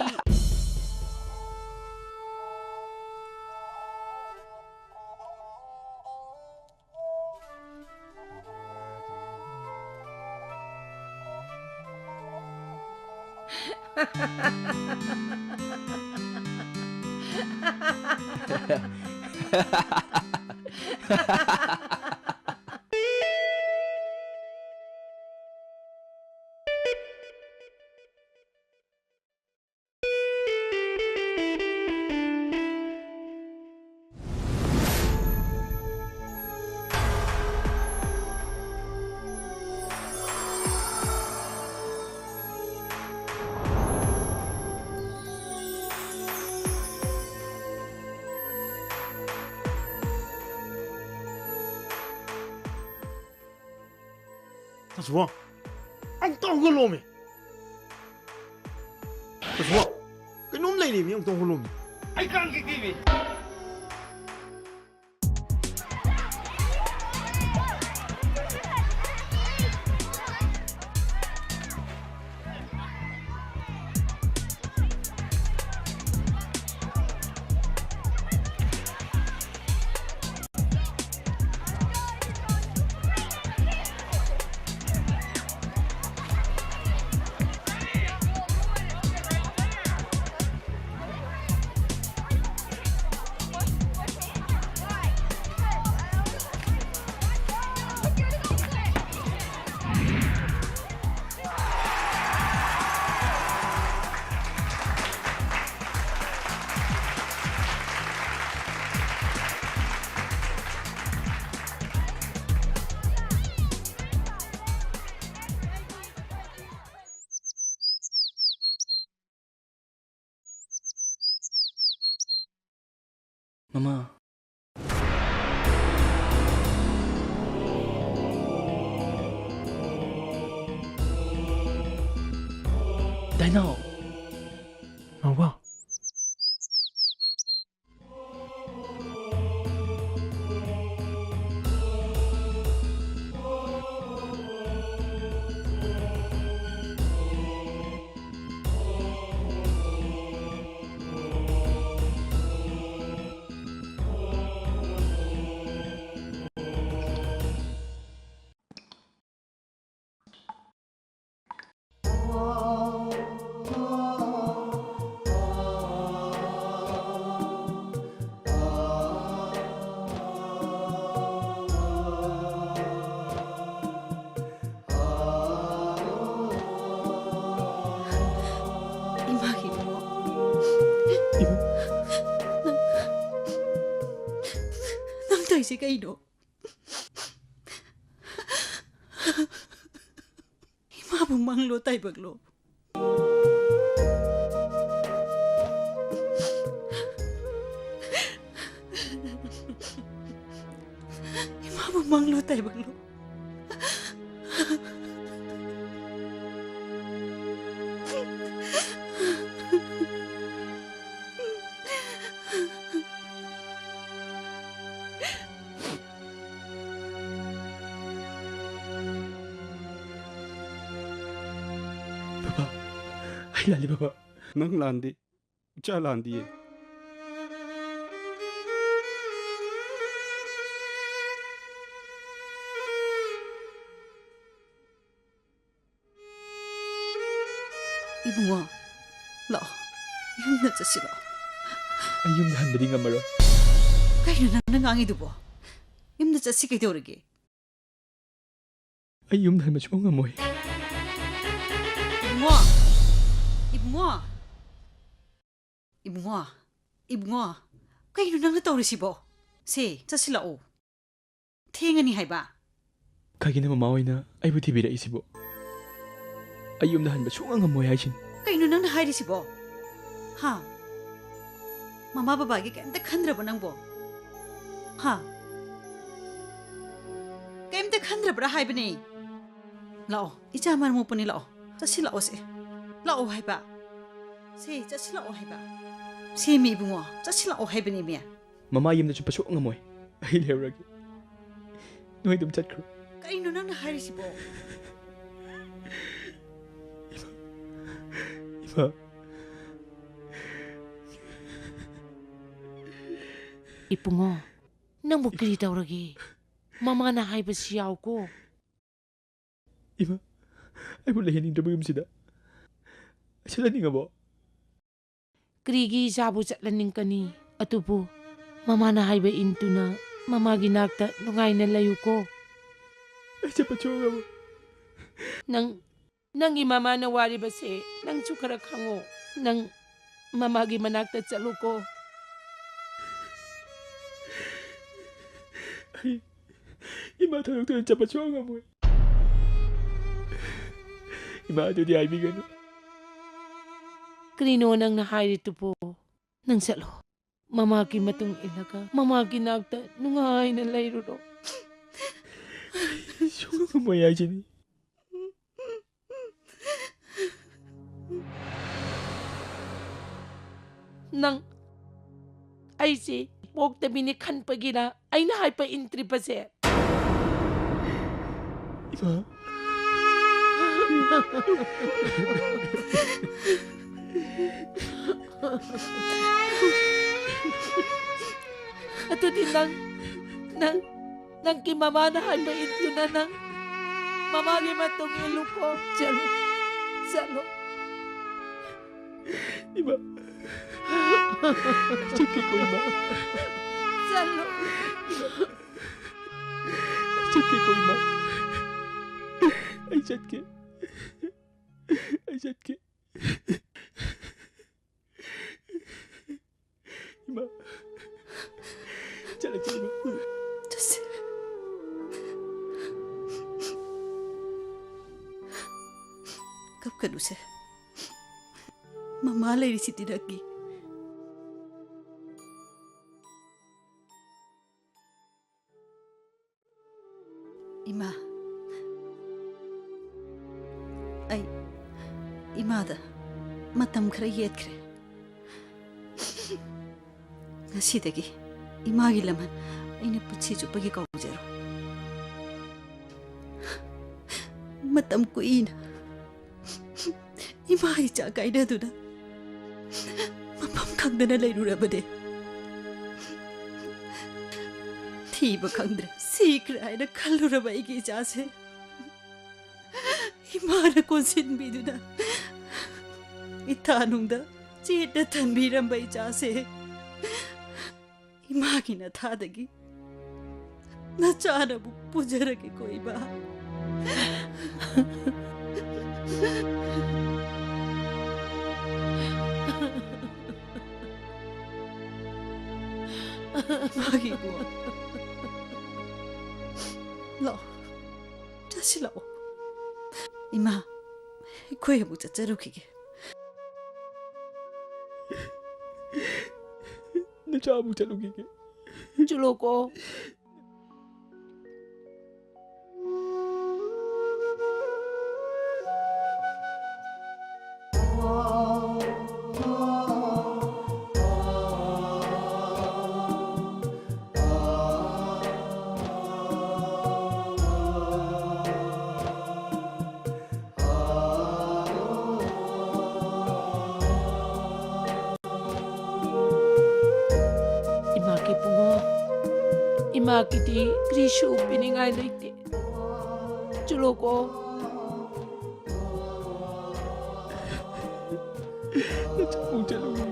ꯇꯥꯁꯨꯕꯣ, ꯑꯃꯨꯛꯇ ꯍꯧꯒꯠꯂꯣꯃꯤ꯫ ꯇꯥꯁꯨꯕꯣ, ꯀꯩꯅꯣꯝ ꯂꯩꯔꯦꯃꯤ, ꯑꯃꯨꯛꯇ ꯍꯧꯒꯠꯂꯣꯃꯤ꯫ ꯑꯩ ꯀꯥꯡ ꯆꯤꯛꯇꯦꯃꯤ꯫ ꯃꯃꯥ꯫ ꯗꯥꯏꯅꯥꯎ꯫ ꯅꯥꯎꯕ꯫ ꯏꯃꯥꯒꯤ ꯏꯕꯨꯡꯉꯣ꯫ ꯏꯃꯥ꯫ ꯅꯪ, ꯅꯪ ꯇꯧꯔꯤꯁꯦ ꯀꯩꯅꯣ? ꯏꯃꯥꯕꯨ ꯃꯪꯂꯣ ꯇꯥꯏꯕꯛꯂꯣ? ꯏꯃꯥꯕꯨ ꯃꯪꯂꯣ ꯇꯥꯏꯕꯛꯂꯣ? ꯕꯕꯥ, ꯑꯩ ꯂꯥꯜꯂꯤ ꯕꯕꯥ꯫ ꯅꯪ ꯂꯥꯟꯗꯦ꯫ ꯏꯆꯥ ꯂꯥꯟꯗꯤꯌꯦ꯫ ꯏꯕꯨꯡꯉꯣ, ꯂꯥꯛꯑꯣ, ꯌꯨꯝꯗ ꯆꯠꯁꯤ ꯂꯥꯛꯑꯣ꯫ ꯑꯩ ꯌꯨꯝꯗ ꯍꯟꯕꯗꯤ ꯉꯝꯃꯔꯣꯏ꯫ ꯀꯩꯅꯣ ꯅꯪꯅ ꯉꯥꯡꯉꯤꯗꯨꯕꯣ? ꯌꯨꯝꯗ ꯆꯠꯁꯤ ꯀꯩꯗꯧꯔꯒꯦ? ꯑꯩ ꯌꯨꯝꯗ ꯍꯟꯕ ꯁꯨꯡꯉꯝ ꯉꯝꯃꯣꯏ꯫ ꯏꯕꯨꯡꯉꯣ! ꯏꯕꯨꯡꯉꯣ! ꯏꯕꯨꯡꯉꯣ! ꯏꯕꯨꯡꯉꯣ! ꯀꯩꯅꯣ ꯅꯪꯅ ꯇꯧꯔꯤꯁꯤꯕꯣ? ꯁꯦ, ꯆꯠꯁꯤꯜꯂꯛꯑꯣ꯫ ꯊꯦꯡꯉꯅꯤ ꯍꯥꯏꯕ꯫ ꯀꯩꯒꯤꯅꯣ ꯃꯃꯥ ꯍꯣꯏꯅ ꯑꯩꯕꯨ ꯊꯤꯕꯤꯔꯛꯏꯁꯤꯕꯣ? ꯑꯩ ꯌꯨꯝꯗ ꯍꯟꯕ ꯁꯨꯡꯉꯝ ꯉꯝꯃꯣꯏ ꯍꯥꯏꯁꯤꯅꯤ꯫ ꯀꯩꯅꯣ ꯅꯪꯅ ꯍꯥꯏꯔꯤꯁꯤꯕꯣ? ꯍꯥ? ꯃꯃꯥ ꯕꯕꯥꯒꯤ ꯀꯩꯝꯇ ꯈꯟꯗ꯭ꯔꯕ ꯅꯪꯕꯣ? ꯍꯥ? ꯀꯩꯝꯇ ꯈꯟꯗ꯭ꯔꯕ꯭ꯔꯥ ꯍꯥꯏꯕꯅꯦ꯫ ꯂꯥꯛꯑꯣ, ꯏꯆꯥ ꯃꯔꯝ ꯃꯣꯛꯄꯅꯤ, ꯂꯥꯛꯑꯣ꯫ ꯆꯠꯁꯤ ꯂꯥꯛꯑꯣꯁꯦ꯫ ꯂꯥꯛꯑꯣ ꯍꯥꯏꯕ꯫ ꯁꯦ, ꯆꯠꯁꯤꯜꯂꯛꯑꯣ ꯍꯥꯏꯕ꯫ ꯁꯦꯃꯤ ꯏꯕꯨꯡꯉꯣ, ꯆꯠꯁꯤꯜꯂꯛꯑꯣ ꯍꯥꯏꯕꯅꯦꯃꯤ꯫ ꯃꯃꯥ ꯌꯨꯝꯗ ꯆꯠꯄ ꯁꯨꯛꯉꯝ ꯉꯝꯃꯣꯏ꯫ ꯑꯩ ꯂꯩꯍꯧꯔꯒꯦ꯫ ꯅꯣꯏ ꯑꯗꯨꯝ ꯆꯠꯈ꯭ꯔꯣ꯫ ꯀꯩꯅꯣ ꯅꯪꯅ ꯍꯥꯏꯔꯤꯁꯤꯕꯣ? ꯏꯃꯥ꯫ ꯏꯃꯥ꯫ ꯏꯕꯨꯡꯉꯣ, ꯅꯪꯕꯨ ꯀꯔꯤ ꯇꯧꯔꯒꯦ? ꯃꯃꯥꯅ ꯍꯥꯏꯕꯁꯤ ꯌꯥꯎꯀꯣ꯫ ꯏꯃꯥ, ꯑꯩꯕꯨ ꯂꯩꯍꯟꯅꯤꯡꯗ꯭ꯔꯕ ꯌꯨꯝꯁꯤꯗ? ꯑꯩ ꯆꯠꯍꯟꯅꯤꯡꯉꯕꯣ? ꯀꯔꯤꯒꯤ ꯏꯆꯥꯕꯨ ꯆꯠꯍꯟꯅꯤꯡꯒꯅꯤ? ꯑꯗꯨꯕꯨ ꯃꯃꯥꯅ ꯍꯥꯏꯕ ꯏꯟꯗꯨꯅ ꯃꯃꯥꯒꯤ ꯅꯥꯛꯇ ꯅꯨꯡꯉꯥꯏꯅ ꯂꯩꯌꯨꯀꯣ꯫ ꯑꯩ ꯆꯠꯄ ꯁꯨꯡꯉꯝ ꯉꯝꯃꯣꯏ꯫ ꯅꯪ, ꯅꯪꯒꯤ ꯃꯃꯥꯅ ꯋꯥꯔꯤꯕꯁꯦ ꯅꯪꯁꯨ ꯈꯔ ꯈꯪꯉꯣ꯫ ꯅꯪ ꯃꯃꯥꯒꯤ ꯃꯅꯥꯛꯇ ꯆꯠꯂꯨꯀꯣ꯫ ꯑꯩ ꯏꯃꯥ ꯊꯥꯗꯣꯛꯇꯨꯅ ꯆꯠꯄ ꯁꯨꯡꯉꯝ ꯉꯝꯃꯣꯏ꯫ ꯏꯃꯥ, ꯑꯗꯨꯗꯤ ꯍꯥꯏꯕꯤꯒꯅꯨ꯫ ꯀꯔꯤꯅꯣ ꯅꯪꯅ ꯍꯥꯏꯔꯤꯗꯨꯕꯣ? ꯅꯪ ꯆꯠꯂꯣ꯫ ꯃꯃꯥꯒꯤ ꯃꯇꯨꯡ ꯏꯜꯂꯒ ꯃꯃꯥꯒꯤ ꯅꯥꯛꯇ ꯅꯨꯡꯉꯥꯏꯅ ꯂꯩꯔꯨꯔꯣ꯫ ꯁꯨꯡꯉꯝ ꯉꯝꯃꯣꯏ ꯍꯥꯏꯁꯤꯅꯤ꯫ ꯅꯪ ꯑꯩꯁꯦ ꯄꯣꯛꯇꯕꯤꯅꯤ ꯈꯟꯕꯒꯤꯔ ꯑꯩꯅ ꯍꯥꯏꯕ ꯏꯟꯗ꯭ꯔꯤꯕꯁꯦ? ꯏꯃꯥ꯫ ꯑꯗꯨꯗꯤ ꯅꯪ, ꯅꯪ, ꯅꯪꯒꯤ ꯃꯃꯥꯅ ꯍꯥꯏꯕ ꯏꯟꯗꯨꯅ ꯅꯪ ꯃꯃꯥꯒꯤ ꯃꯇꯨꯡ ꯏꯜꯂꯨꯀꯣ꯫ ꯆꯠꯂꯣ, ꯆꯠꯂꯣ꯫ ꯏꯃꯥ, ꯆꯠꯀꯦꯀꯣ, ꯏꯃꯥ꯫ ꯆꯠꯂꯣ꯫ ꯆꯠꯀꯦꯀꯣ, ꯏꯃꯥ꯫ ꯑꯩ ꯆꯠꯀꯦ꯫ ꯑꯩ ꯆꯠꯀꯦ꯫ ꯏꯃꯥ꯫ ꯆꯠꯂꯒꯦ, ꯏꯃꯥ꯫ ꯆꯠꯁꯦ꯫ ꯀꯞꯀꯅꯨꯁꯦ꯫ ꯃꯃꯥ ꯂꯩꯔꯤꯁꯤꯗꯤ ꯅꯪꯒꯤ꯫ ꯏꯃꯥ, ꯑꯩ ꯏꯃꯥꯗ ꯃꯇꯝ ꯈꯔ ꯌꯦꯠꯈ꯭ꯔꯦ꯫ ꯉꯁꯤꯗꯒꯤ ꯏꯃꯥꯒꯤ ꯂꯃꯟ ꯑꯩꯅ ꯄꯨꯟꯁꯤ ꯆꯨꯞꯄꯒꯤ ꯀꯧꯖꯔꯣꯏ꯫ ꯃꯇꯝ ꯀꯨꯏꯅ ꯏꯃꯥ ꯏꯆꯥ ꯀꯥꯏꯅꯗꯨꯅ ꯃꯐꯝ ꯈꯪꯗꯅ ꯂꯩꯔꯨꯔꯕꯅꯦ꯫ ꯊꯤꯕ ꯈꯪꯗ꯭ꯔꯦ, ꯁꯤꯈ꯭ꯔꯦ ꯍꯥꯏꯅ ꯈꯜꯂꯨꯔꯕ ꯑꯩꯒꯤ ꯏꯆꯥꯁꯦ ꯏꯃꯥꯅ ꯀꯣꯟꯁꯤꯟꯕꯤꯗꯨꯅ ꯏꯊꯥꯅꯨꯡꯗ ꯆꯦꯠꯅ ꯊꯝꯕꯤꯔꯝꯕ ꯏꯆꯥꯁꯦ ꯏꯃꯥꯒꯤ ꯅꯊꯥꯗꯒꯤ ꯅꯆꯥꯅꯕꯨ ꯄꯨꯖꯔꯒꯦꯀꯣ, ꯏꯃꯥ꯫ ꯏꯃꯥꯒꯤ ꯏꯕꯨꯡꯉꯣ, ꯂꯥꯛꯑꯣ, ꯆꯥꯁꯤꯜꯂꯛꯑꯣ꯫ ꯏꯃꯥ, ꯑꯩꯈꯣꯏ ꯑꯃꯨꯛ ꯆꯠꯆꯔꯨꯈꯤꯒꯦ꯫ ꯅꯆꯥ ꯑꯃꯨꯛ ꯆꯠꯂꯨꯈꯤꯒꯦ꯫ ꯆꯠꯂꯣꯀꯣ꯫ ꯏꯃꯥꯒꯤ ꯏꯕꯨꯡꯉꯣ, ꯏꯃꯥꯒꯤꯗꯤ ꯀꯔꯤꯁꯨ ꯄꯤꯅꯤꯡꯉꯥꯏ ꯂꯩꯇꯦ꯫ ꯆꯠꯂꯣꯀꯣ꯫ ꯆꯠꯂꯨ, ꯆꯠꯂꯨ꯫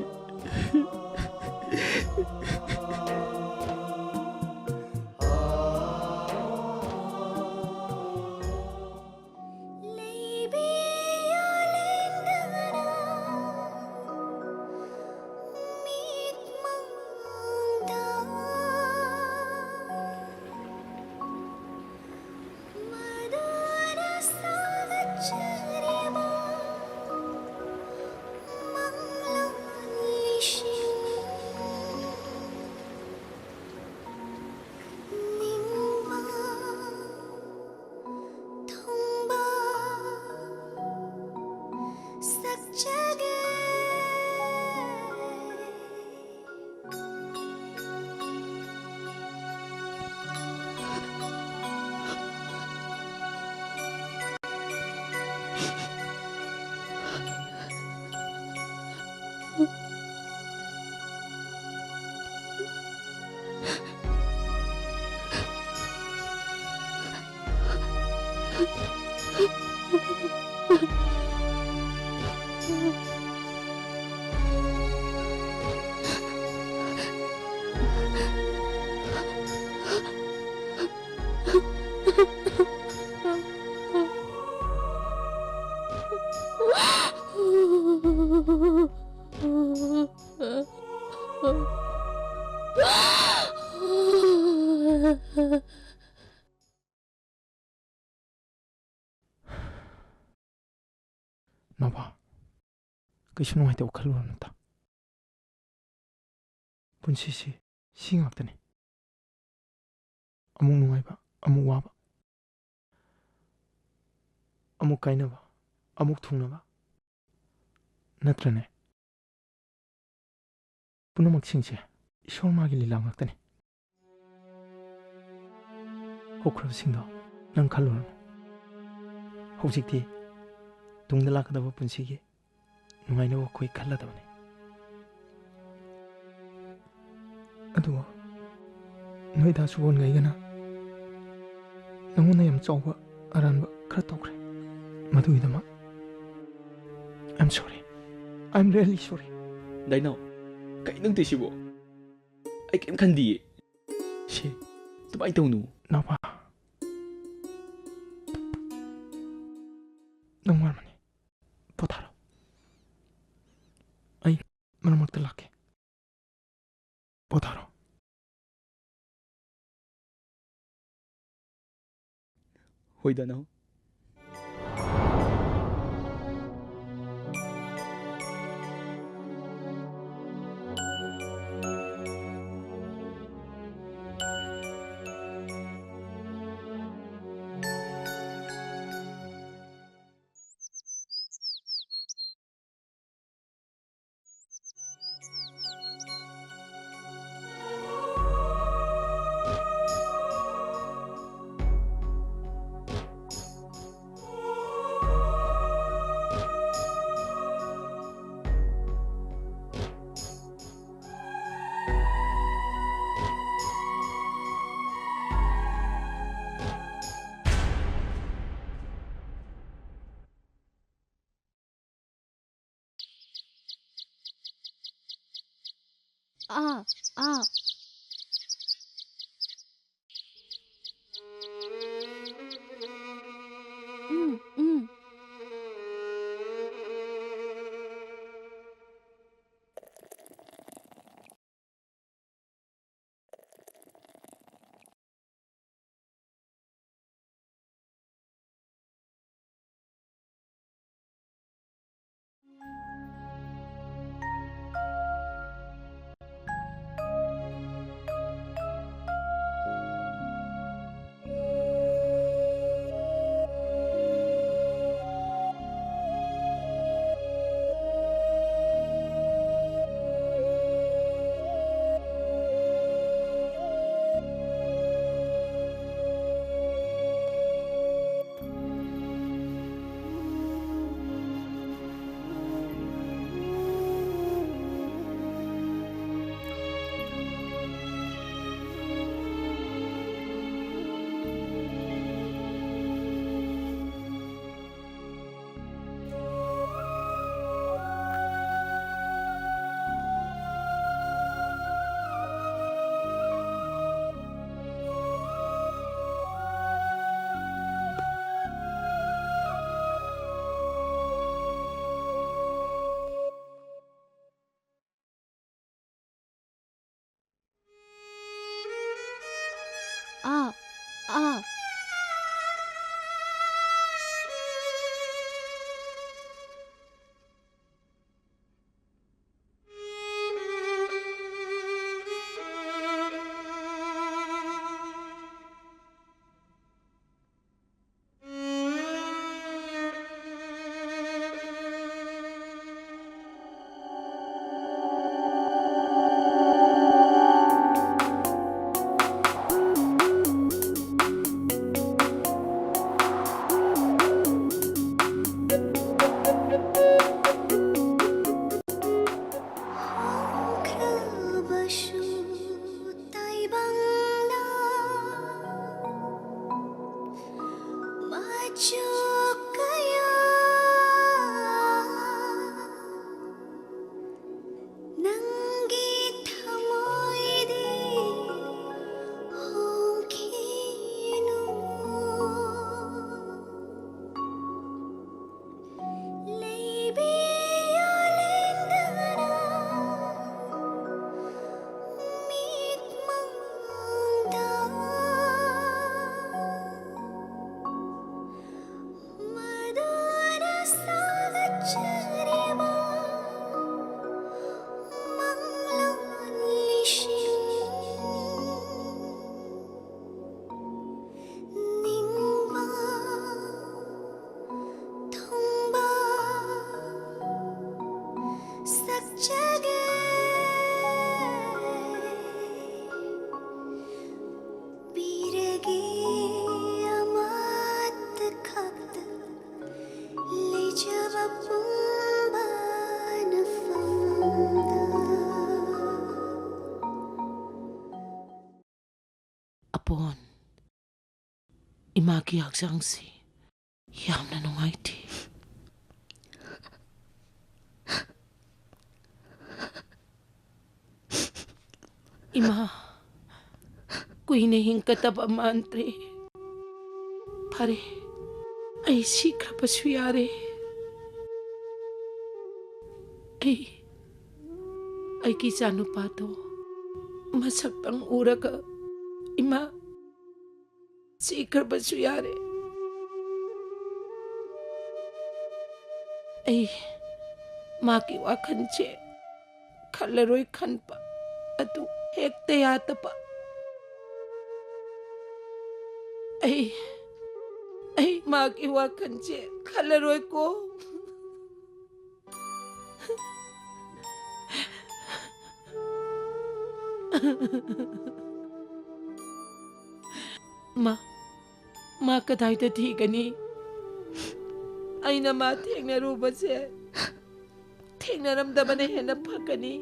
ꯅꯥꯎꯕ, ꯀꯩꯁꯨ ꯅꯨꯡꯉꯥꯏꯇꯕ ꯈꯜꯂꯨꯔꯅꯨꯗ꯫ ꯄꯨꯟꯁꯤꯁꯤ ꯁꯤ ꯉꯥꯛꯇꯅꯤ꯫ ꯑꯃꯨꯛ ꯅꯨꯡꯉꯥꯏꯕ, ꯑꯃꯨꯛ ꯋꯥꯕ, ꯑꯃꯨꯛ ꯀꯥꯏꯅꯕ, ꯑꯃꯨꯛ ꯊꯨꯡꯅꯕ, ꯅꯠꯇ꯭ꯔꯅꯦ? ꯄꯨꯝꯅꯃꯛꯁꯤꯡꯁꯦ ꯏꯁꯣꯔ ꯃꯥꯒꯤ ꯂꯤꯂꯥ ꯉꯥꯛꯇꯅꯤ꯫ ꯍꯧꯈ꯭ꯔꯕꯁꯤꯡꯗꯣ ꯅꯪ ꯈꯜꯂꯨꯔꯅꯨ꯫ ꯍꯧꯖꯤꯛꯇꯤ ꯇꯨꯡꯗ ꯂꯥꯛꯀꯗꯕ ꯄꯨꯟꯁꯤꯒꯤ ꯅꯨꯡꯉꯥꯏꯅꯕ ꯑꯩꯈꯣꯏ ꯈꯜꯂꯗꯕꯅꯤ꯫ ꯑꯗꯨꯕꯨ ꯅꯣꯏ ꯗꯥ ꯁꯨꯕꯣꯟꯒ ꯑꯩꯒꯅ ꯅꯉꯣꯟꯗ ꯌꯥꯝ ꯆꯥꯎꯕ ꯑꯔꯥꯟꯕ ꯈꯔ ꯇꯧꯈ꯭ꯔꯦ꯫ ꯃꯗꯨꯒꯤꯗꯃꯛ I'm sorry. I'm really sorry. ꯗꯥꯏꯅꯥꯎ, ꯀꯩꯅꯣ ꯅꯪ ꯇꯧꯏꯁꯤꯕꯣ? ꯑꯩ ꯀꯩꯝ ꯈꯟꯗꯤꯌꯦ꯫ ꯁꯦ, ꯑꯗꯨꯃꯥꯏꯅ ꯇꯧꯅꯨ꯫ ꯅꯥꯎꯕ, ꯅꯪ ꯋꯥꯔꯝꯃꯅꯤ꯫ ꯄꯣꯊꯥꯔꯣ꯫ ꯑꯩ ꯃꯔꯛ ꯃꯔꯛꯇ ꯂꯥꯛꯀꯦ꯫ ꯄꯣꯊꯥꯔꯣ꯫ ꯍꯣꯏ, ꯗꯥꯏꯅꯥꯎ꯫ ꯑꯥ, ꯑꯥ꯫ ꯎꯝ, ꯎꯝ꯫ ꯑꯥ, ꯑꯥ꯫ ꯍꯧꯈ꯭ꯔꯕꯁꯨ ꯇꯥꯏꯕꯪꯅ ꯃꯆꯨ ꯀꯌꯥ ꯅꯪꯒꯤ ꯏꯃꯥꯒꯤ ꯍꯛꯆꯥꯡꯁꯤ ꯌꯥꯝꯅ ꯅꯨꯡꯉꯥꯏꯇꯦ꯫ ꯏꯃꯥ, ꯀꯨꯏꯅ ꯍꯤꯡꯒꯗꯕ ꯃꯥꯟꯗ꯭ꯔꯦ꯫ ꯐꯔꯦ, ꯑꯩ ꯁꯤꯈ꯭ꯔꯕꯁꯨ ꯌꯥꯔꯦ꯫ ꯑꯩ, ꯑꯩꯒꯤ ꯏꯆꯥꯅꯨꯄꯥꯗꯣ ꯃꯁꯛꯇꯪ ꯎꯔꯒ, ꯏꯃꯥ, ꯁꯤꯈ꯭ꯔꯕꯁꯨ ꯌꯥꯔꯦ꯫ ꯑꯩ ꯃꯥꯒꯤ ꯋꯥꯈꯜꯁꯦ ꯈꯜꯂꯔꯣꯏ ꯈꯟꯕ ꯑꯗꯨ ꯍꯦꯛꯇ ꯌꯥꯗꯕ꯫ ꯑꯩ, ꯑꯩ ꯃꯥꯒꯤ ꯋꯥꯈꯜꯁꯦ ꯈꯜꯂꯔꯣꯏꯀꯣ꯫ ꯃꯥ, ꯃꯥ ꯀꯗꯥꯏꯗ ꯊꯤꯒꯅꯤ? ꯑꯩꯅ ꯃꯥ ꯊꯦꯡꯅꯔꯨꯕꯁꯦ ꯊꯦꯡꯅꯔꯝꯗꯕꯅ ꯍꯦꯟꯅ ꯐꯒꯅꯤ꯫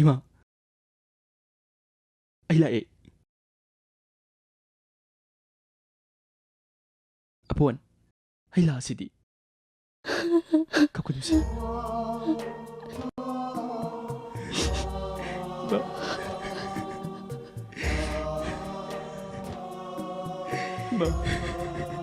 ꯏꯃꯥ, ꯑꯩ ꯂꯥꯛꯑꯦ꯫ ꯑꯄꯣꯟ, ꯑꯩ ꯂꯥꯛꯑꯁꯤꯗꯤ꯫ ꯀꯞꯀꯅꯨꯁꯦ꯫ ꯏꯃꯥ꯫ ꯏꯃꯥ꯫